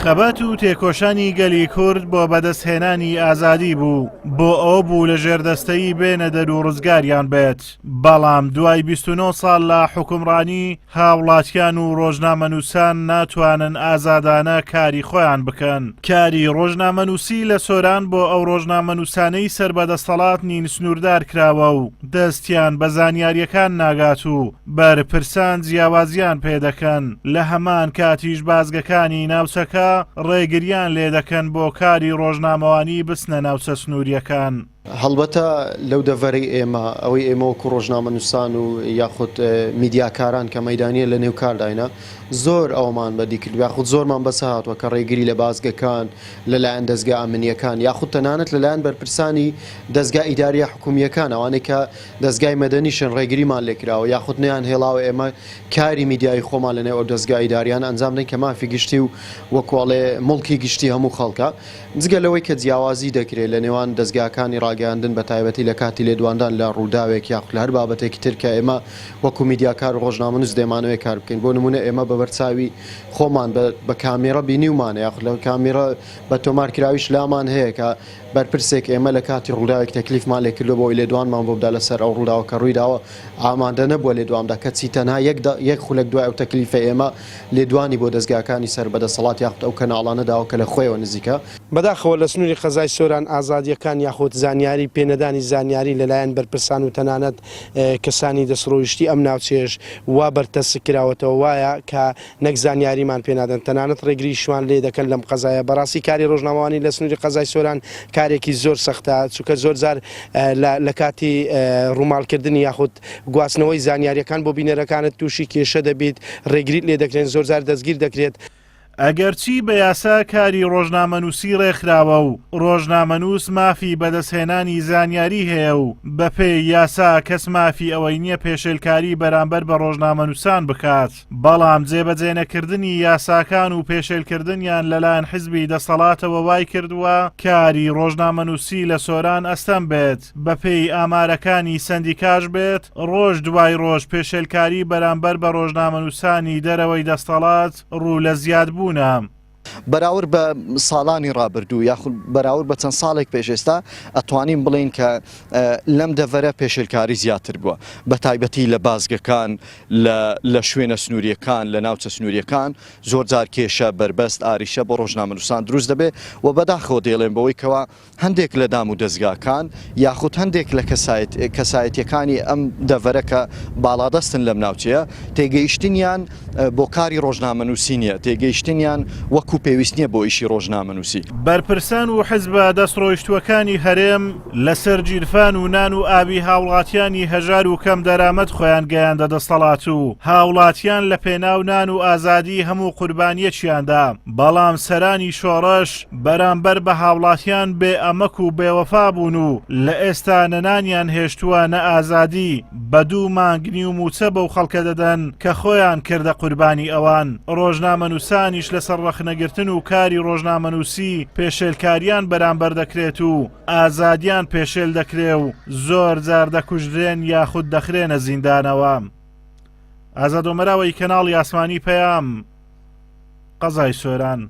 خەبات و تێکۆشانی گەلی کورد بۆ بەدەستهێنانی ئازادی بوو، بۆ ئەوە بوو لە ژێردەستەیی بێنە دەر و ڕزگاریان بێت، بەڵام دوای 29 ساڵ لە حوکمڕانی، هاوڵاتیان و ڕۆژنامەنووسان ناتوانن ئازادانە کاری خۆیان بکەن. کاری ڕۆژنامەنووسی لە سۆران بۆ ئەو ڕۆژنامەنووسانەی سەر بە دەستەڵات نین سنووردار کراوە و دەستیان بە زانیارییەکان ناگات و بەرپرسان جیاوازیان پێدەکەن، لە هەمان کاتیش بازگەکانی ناوچەکە ڕێگریان لێدەکەن بۆ کاری ڕۆژنامەوانی بچنە ناوچە سنوورییەکان. هەڵبەتە لەو دەڤەرەی ئێمە، ئەوەی ئێمە وەکو ڕۆژنامەنووسان و یاخود میدیاکاران کە مەیدانییە لە نێو کارداینە، زۆر ئەوەمان بەدی کردووە یاخود زۆرمان بەسە هاتووە کە ڕێگری لە بازگەکان لەلایەن دەزگا ئەمنییەکان یاخود تەنانەت لەلایەن بەرپرسانی دەزگا ئیدارییە حکوومییەکان ئەوانەی کە دەزگای مەدەنیشن ڕێگریمان لێکراوە یاخود نەیانهێڵاوە ئێمە کاری میدیایی خۆمان لەنێو ئەو دەزگا ئیداریانە ئەنجام بدەین کە مافی گشتی و وەکو ئەڵێ موڵکی گشتی هەموو خەڵکە. جگە لەوەی کە جیاوازی دەکرێت لە نێوان دەزگاکانی ڕاگەیاندن بە تایبەتی لە کاتی لێدواندان لە ڕووداوێک یاخود لە هەر بابەتێکی تر کە ئێمە وەکو میدیاکار و ڕۆژنامەنووس دەمانەوێت کار بکەین بۆ نموونە ئێمە بە بەرچاوی خۆمان بە کامێڕە بینیومانە یاخود لە کامێڕە بە تۆمارکراویش لامان هەیە کە بەرپرسێک ئێمە لە کاتی ڕووداوێک تەکلیفمان لێ کردووە بۆ ئەوەی لێدوانمان بۆ بدا لەسەر ئەو ڕووداوە کە ڕوویداوە ئامادە نەبووە لێدوان بدا کەچی تەنها یەک یەک خولەک دوای ئەو تەکلیفە ئێمە لێدوانی بۆ دەزگاکانی سەر بە دەسەڵات یاخود ئەو کەناڵانە داوە کە لە خۆیەوە نزیکە. بەداخەوە لە سنووری قەزای سۆران ئازادییەکان یاخود زانیاری پێنەدانی زانیاری لەلایەن بەرپرسان و تەنانەت کەسانی دەستڕۆیشتی ئەم ناوچەیەش وا بەرتەسک کراوەتەوە وایە کە نەک زانیاریمان پێ نادەن تەنانەت ڕێگریشمان لێ دەکەن لەم قەزایە بەڕاستی کاری ڕۆژنامەوانی لە سنووری قەزای سۆران کارێکی زۆر سەختە چونکە زۆر جار لە کاتی ڕووماڵکردنی یاخود گواستنەوەی زانیاریەکان بۆ بینەرەکانت تووشی کێشە دەبیت ڕێگریت لێ دەکرێن زۆر جار دەستگیر دەکرێت. ئەگەرچی بە یاسا کاری ڕۆژنامەنووسی ڕێکخراوە و ڕۆژنامەنووس مافی بەدەستهێنانی زانیاری هەیە و بەپێی یاسا کەس مافی ئەوەی نییە پێشێلکاری بەرامبەر بە ڕۆژنامەنووسان بکات، بەڵام جێبەجێنەکردنی یاساکان و پێشێلکردنیان لەلایەن حزبی دەسەڵاتەوە وایکردووە کاری ڕۆژنامەنووسی لە سۆران ئەستەم بێت، بەپێی ئامارەکانی سەندیکاش بێت ڕۆژ دوای ڕۆژ پێشێلکاری بەرامبەر بە ڕۆژنامەنووسانی دەرەوەی دەستەڵات ڕوو لە زیادبوونە. بەراورد بە ساڵانی ڕابردوو یاخود بەراورد بە چەند ساڵێک پێش ئێستا ئەتوانین بڵێین کە لەم دەڤەرە پێشێلکاری زیاتر بووە بە تایبەتی لە بازگەکان لە لە شوێنە سنووریەکان لە ناوچە سنووریەکان زۆر جار کێشە بەربەست ئاریشە بۆ ڕۆژنامەنووسان دروست دەبێ و بەداخەوە دەیڵێن بەوەی کەوا هەندێک لە دام و دەزگاکان یاخود هەندێک لە کەسایەتیەکانی ئەم دەڤەرە کە باڵادەستن لەم ناوچەیە تێگەیشتنیان بۆ کاری ڕۆژنامەنووسی نییە، تێگەیشتنیان وەکو پێویست نییە بۆ ئیشی ڕۆژنامەنووسی. بەرپرسان و حزبە دەستڕۆیشتووەکانی هەرێم لەسەر گیرفان و نان و ئاوی هاوڵاتیانی هەژار و کەم دەرامەت خۆیان گەیاندە دەستەڵات و هاوڵاتیان لە پێناو نان و ئازادی هەموو قوربانیەکیان دا، بەڵام سەرانی شۆڕش بەرامبەر بە هاوڵاتیان بێ ئەمەک و بێوەفا بوون و لە ئێستا نە نانیان هێشتووە نە ئازادی، بە دوو مانگ نیو مووچە بەو خەڵکە دەدەن کە خۆیان کردە قوربانی ئەوان، ڕۆژنامەنووسانیش لەسەر ڕەخنەگرتن و کاری ڕۆژنامەنووسی پێشێلکاریان بەرامبەر دەکرێت و ئازادیان پێشێل دەکرێ و زۆر جار دەکوژرێن یاخود دەخرێنە زیندانەوە. ئازاد ئۆمەراوەی کەناڵی ئاسمانی پەیام، قەزای سۆران.